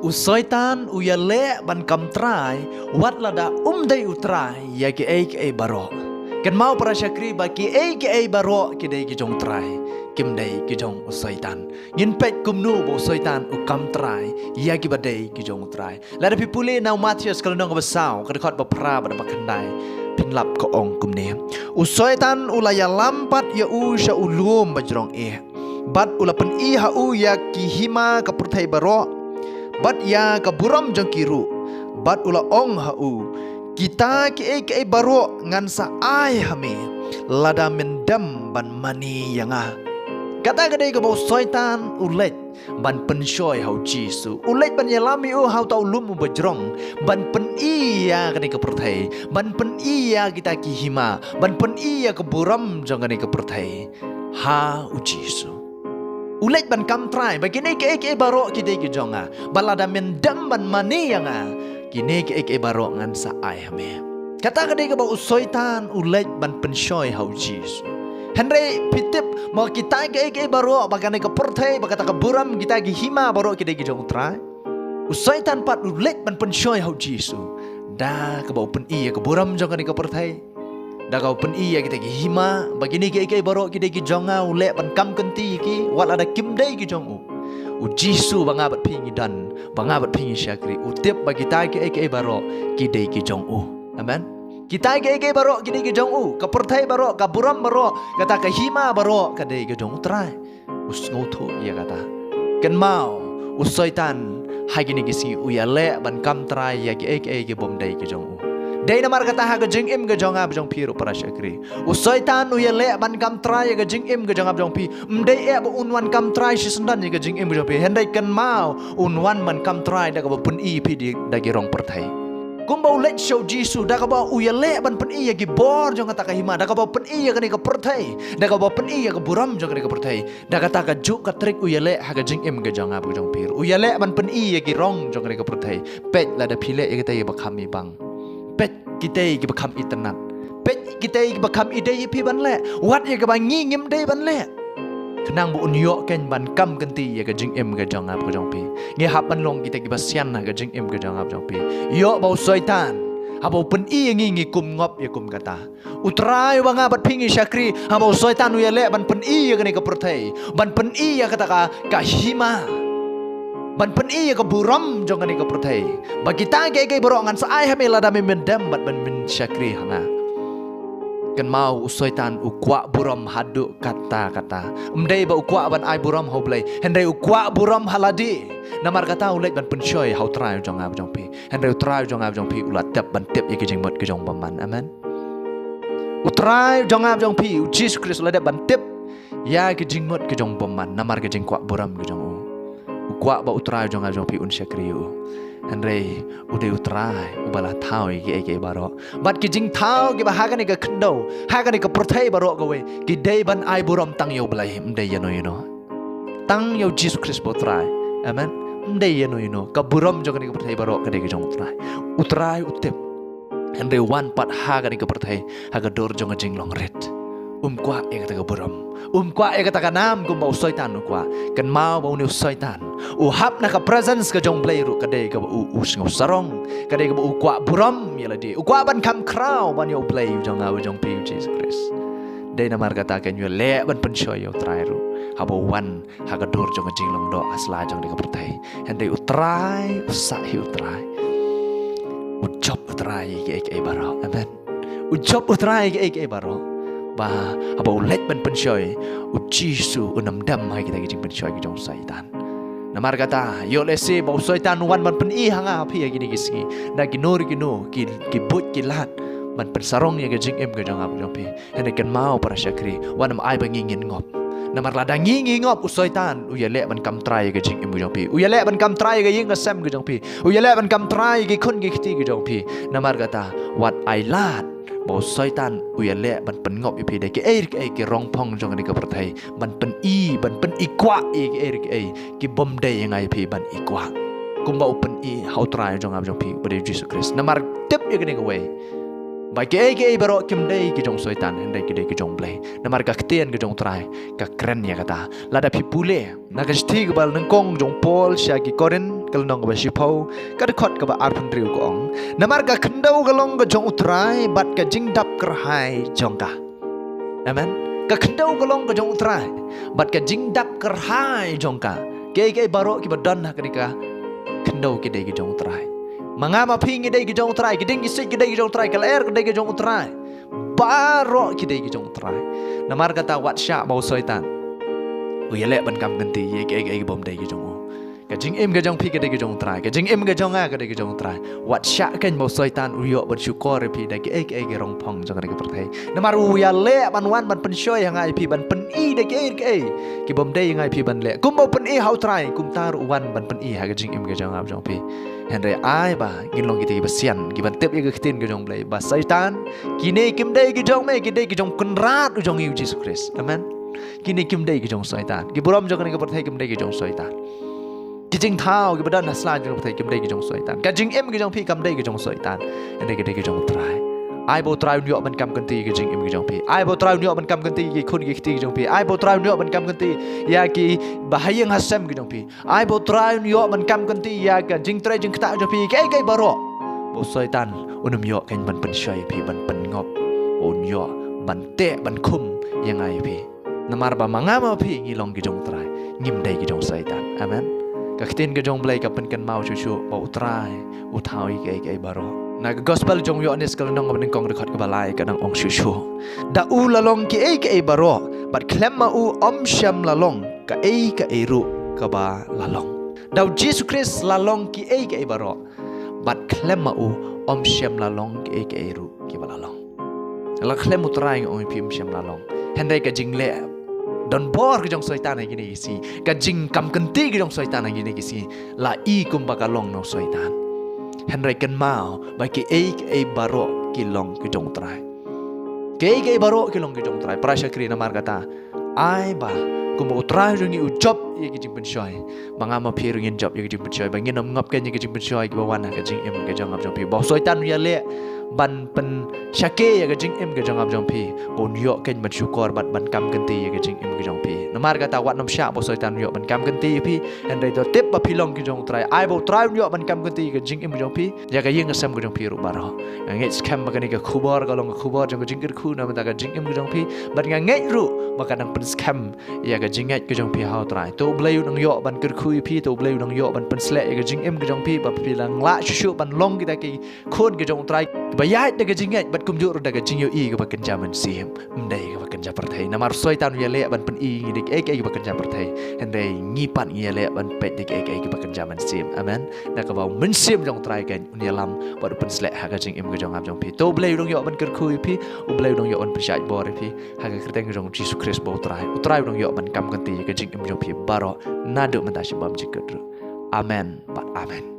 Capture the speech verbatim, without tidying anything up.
U Soitan u ïaleh ban kam trai wat lada um dei u trai ïa kiei kiei baroh. Kynmaw para shakri ba kiei kiei baroh ki dei ki jong u Trai, kim dei ki jong u Soitan. Ngin peit kumno ba u Soitan u kam trai ïa kiba dei ki jong u Trai. Lada phi pule na u Mathaios ka lynnong kaba saw, ka dkhot ba phra bad ba khyndai, phin lap ka ong kumne: U Soitan u la ïalam pat ïa u sha u lum bajrong eh, bad u la pyni ha u ïa ki hima ka pyrthei baroh, bad ïa ka burom jong ki ruh, bad u la ong ha u: Kita kiei kiei baroh ngan sa ai ha me lada men dem ban mane ïa nga. Kata ka dei kaba u Soitan u leit ban pynshoi ha u Jisu. U leit ban ïalam ïa u ha uta u lum uba jrong, ban pyni ïa kane ka pyrthei, ban pyni ïa kita ki hima, ban pyni ïa ka burom jong kane ka pyrthei ha u Jisu. U leit ban kam trai ba kine kiei kiei baroh ki dei ki jong nga, ba lada men dem ban mane ïa nga, kine kiei kiei baroh ngan sa ai ha me. Kata ka dei kaba u Soitan u leit ban pynshoi ha u Jisu. Hynrei phi tip ba kita kiei kiei baroh, ba kane ka pyrthei, ba kata ka burom, kita ki hima baroh ki dei ki jong u Trai? U Soitan pat u leit ban pynshoi ha u Jisu da kaba u pyni ïa ka burom jong kane ka pyrthei, da kaba u pyni ïa kita ki hima ba kine kiei kiei baroh ki dei ki jong nga. U leh ban kam kynti ïa ki wat lada kim dei ki jong u. U Jisu, ba nga bad phi ngi don, ba nga bad phi ngi shakri, u tip ba kita kiei kiei baroh ki dei ki jong u. Amen. Kita kiei kiei baroh ki dei ki jong u. Ka pyrthei baroh, ka burom baroh, kata ka hima baroh ka dei ka jong u Trai. U sngewthuh ïa kata. Kynmaw, u Soitan ha kine ki sngi u ïaleh ban kam trai ïa kiei kiei ki bym dei ki jong u. Dei namar kata ha ka jingim ka jong nga bad jong phi ruh para shakri, u Soitan u ïaleh ban kam trai ïa ka jingim ka jong nga bad jong phi. Ym dei eh ba un wan kam trai shisyndon ïa ka jingim ka jong phi, hynrei kynmaw, un wan ban kam trai da kaba pyni ïa phi da ki rong pyrthei. Kumba u leit sha u Jisu da kaba u ïaleh ban pyni ïa ki bor jong kata ka hima, da kaba pyni ïa kane ka pyrthei, da kaba pyni ïa ka burom jong kane ka pyrthei. Da kata ka juk ka trik u ïaleh ha ka jingim ka jong nga bad jong phi. U ïaleh ban pyni ïa ki rong jong kane ka pyrthei. Peit lada phi leh ïa kita kiba kham ibang. Peit kita kiba kham itynnad. Peit kita kiba kham idei ïa phi ban leh wat ïa kaba ngi ngim dei ban leh, khnang ba un ïoh kein ban kam kynti ïa ka jingim ka jong nga bad jong phi. Ngi hap ban long kita kiba sian ha ka jingim ka jong nga bad jong phi. Ïoh ba u Soitan haba u pyni ïa ngi, ngi kum ngop ïa kum kata. U Trai uba nga bad phi ngi shakri, haba u Soitan u ïaleh ban pyni ïa kane ka pyrthei, ban pyni ïa kata ka, ka hima, ban pyni ïa ka burom jong kane ka pyrthei, ba kita kiei kiei baroh ngan sa ai ha me lada me men dem bad ban men shakri ha nga. Kynmaw, u Soitan u kwah burom haduh katta katta. Ym dei ba u kwah ban ai burom ha u Blei, hynrei u kwah burom ha lade. Namar kata u leit ban pynshoi ha u Trai jong nga bad jong phi. Hynrei u Trai jong nga bad jong phi u la dep ban tip ïa ki jingmut ki jong u bymman. Amen. U Trai jong nga bad jong phi, u Jisu Khrist, u la dep ban tip ïa ki jingmut ki jong u bymman namar ki jingkwah burom ki jong u. U kwah ba u Trai jong nga bad jong phi un shakri ïa u. Hynrei u dei u Trai uba la thaw ïa kiei kiei baroh. Bad ki jingthaw kiba ha kane ka khyndew, ha kane ka pyrthei baroh kawei, ki dei ban ai burom tang ïa u Blei, ym dei ïano ïano. Tang ïa u Jisu Khrist ba u Trai. Amen. Ym dei ïano ïano. Ka burom jong kane ka pyrthei baroh ka dei ka jong u Trai. U Trai u tip. Hynrei u wan pat ha kane ka pyrthei ha ka dur jong ka jinglong rit. Um kwah ïa kata ka burom. Um kwah ïa kata ka nam kumba u Soitan u kwah. Kynmaw ba une u Soitan u hap na ka presence ka jong u Blei ruh ka dei kaba u, u sngew sarong, ka dei kaba u kwah burom ïa lade. U kwah ban kham khraw ban ïa u Blei u jong nga, u jong phi, u Jisu Khrist. Dei namar kata kein u ïaleh ban pynshoi ïa u Trai ruh haba u wan ha ka dur jong ka jinglong doh ha sla jong kane ka pyrthei. Hynrei u Trai u sah hi u Trai. U jop u Trai ïa kiei kiei baroh. Amen. U jop u Trai ïa kiei kiei baroh. Ba haba u leit ban pynshoi, u Jisu un ym dem ha kita ki jingpynshoi ki jong u Soitan. Namar kata, ïoh lehse ba u Soitan u wan ban pyni ha nga ha phi ha kine ki sngi da kino re kino ki, ki buit ki lad ban pynsarong ïa ka jingim ka jong nga bad jong phi. Hynrei kynmaw para shakri, wat nym ai ba ngi ngin ngop. Namar lada ngi ngi ngop, u Soitan u ïaleh ban kam trai ïa ka jingim ka jong phi. U ïaleh ban kam trai ïa ka ïing ka sem ka jong phi. U ïaleh ban kam trai ïa ki khun ki kti ka jong phi. Namar kata, wat ai lad ba u Soitan u ïaleh ban pynngop ïa phi da kiei kiei ki rong phong jong kane ka pyrthei, ban pyni, ban pyni kwah ïa kiei kiei ki bym dei ïa nga ïa phi ban i kwah. Kumba u pyni ha u Trai jong nga jong phi, uba dei u Jisu Khrist. Namar tip ïa kane kawei, ba kiei kiei baroh kim dei ki jong u Soitan, hynrei ki dei ki jong u Blei. Namar ka ktien ka jong u Trai ka kren ïa kata. Lada phi pule na ka shithi kaba nyngkong jong u Paul sha ki Korinth, Gospel lynnong kaba shiphew, ka dkhot kaba arphew hynriew ka ong, namar ka khyndew ka long ka jong U Trai, bad ka jingdap kyrhai jong ka. Amen. Ka khyndew ka long ka jong U Trai, bad ka jingdap kyrhai jong ka. Kiei kiei baroh kiba don ha kane ka khyndew ki dei ki jong U Trai. Ma nga ma phi ngi dei ki jong U Trai, ki dieng ki siej ki dei ki jong U Trai, ka lyer ka dei ka jong U Trai. Baroh ki dei ki jong U Trai. Namar kata wat shah ba u Soitan u ïaleh ban kam kynti ïa kiei kiei ki bym dei ki jong u. Ka jingim ka jong phi ka dei ka jong U Trai, ka jingim ka jong nga ka dei ka jong U Trai. Wat shah kein ba u Soitan u ïoh ban shukor ïa phi da kiei kiei ki rong phong jong kane ka pyrthei. Namar u ïaleh ban wan ban pynshoi ha nga ïa phi, ban pyni da kiei kiei ki bym dei ïa nga ïa phi ban leh. Kumba u pyni ha U Trai, kumta ruh u wan ban pyni ha ka jingim ka jong nga jong phi. Hynrei ai ba ngin long kita kiba sian, kiban tip ïa ka ktien ka jong U Blei, ba Soitan, kine kim dei ki jong me, ki dei ki jong Kynrad u jong ngi U Jisu Khrist. Amen. Kine kim dei ki jong Soitan. Ki burom jong kane ka pyrthei kim dei ki jong Soitan. Ki jingthaw kiba don ha sla jong ka pyrthei kim dei ki jong Soitan. Ka jingim ka jong phi kam dei ki jong Soitan. Hynrei ki dei ki jong U Trai. Ai ba U Trai un ïoh ban kam kynti ïa ka jingim ka jong phi. Ai ba U Trai un ïoh ban kam kynti ïa ki khun ki kti ki jong phi. Ai ba U Trai un ïoh ban kam kynti ïa kiba ha ïing ha sem ki jong phi. Ai ba U Trai un ïoh ban kam kynti ïa ka jingtrei jingktah jong phi, kiei kiei baroh. Ba u Soitan un ym ïoh kein ban pynshoi ïa phi, ban pynngop. Ba un ïoh ban teh ban khum ïa nga ïa phi. Namar ba ma nga ma phi ngi long ki jong U Trai, ngim dei ki jong Soitan. Amen. Ka ktien ka jong U Blei ka pynkynmaw shuh shuh ba U Trai u thaw ïa kiei kiei baroh. Na ka Gospel jong u Ïoannis ka lynnong kaba nyngkong, dkhot kaba lai, ka dang ong shuh shuh, da u la long kiei kiei baroh, bad khlem ma u ym shym la long kaei kaei ruh kaba la long. Da u Jisu Khrist la long kiei kiei baroh, bad khlem ma u ym shym la long kiei kiei ruh kiba la long. La khlem U Trai, nga ong ïa phi, ym shym la long. Hynrei ka jingleh donbor ka jong Soitan ha kine ki sngi, ka jingkam kynti ka jong Soitan ha kine ki sngi, la i kumba ka long na u Soitan. Hynrei kynmaw ba kiei kiei baroh ki long ki jong U Trai. Kiei kiei baroh ki long ki jong U Trai. Para shakri, namar kata, ai ba kumba U Trai jong ngi u jop ïa ki jingpynshoi, ba nga ma phi ruh ngin jop ïa ki jingpynshoi, ba ngin ym ngop kein ïa ki jingpynshoi kiba wan ha ka jingim ka jong nga jong phi. Ba u Soitan u ïaleh ban pynshake ïa ka jingim ka jong nga jong phi, ba un ïoh kein ban shukor bad ban kam kynti ïa ka jingim ka jong phi. Namar kata wat nym shah ba u Soitan u ïoh ban kam kynti ïa phi. Hynrei to tip ba phi long ki jong U Trai. Ai ba U Trai un ïoh ban kam kynti ïa ka jingim ka jong phi, ïa ka ïing ka sem ka jong phi ruh baroh. Nga ngeit skhem ba kane ka khubor ka long ka khubor jong ka jingkyrkhu na bynta ka jingim ka jong phi. Bad nga ngeit ruh ba ka dang pynskhem ïa ka jingngeit ka jong phi ha U Trai. To U Blei u nang ïoh ban kyrkhu ïa phi, to U Blei u nang ïoh ban pynsleh ïa ka jingim ka jong phi, ba phi nang lah shuh shuh ban long kita ki khun ka jong U Trai, ba ïaid da ka jingngeit bad kumjuh ruh da ka jingïohi kaba kynja mynsiem, ym dei kaba kynja pyrthei. Namar u Soitan u ïaleh ban pyni ngi da kiei kiei kiba kynja pyrthei, hynrei ngi pat ngi ïaleh ban peit da kiei kiei kiba kynja mynsiem. Amen. Da kaba u Mynsiem jong U Trai kein un ïalam bad u pynsleh ha ka jingim ka jong nga jong phi. To U Blei u nang ïoh ban kyrkhu ïa phi, U Blei u nang ïoh ban pynshait bor ïa phi, ha ka kyrteng ka jong U Jisu Khrist ba U Trai. U Trai u nang ïoh ban kam kynti ïa ka jingim jong phi baroh, naduh mynta sha bymjukut ruh. Amen bad amen.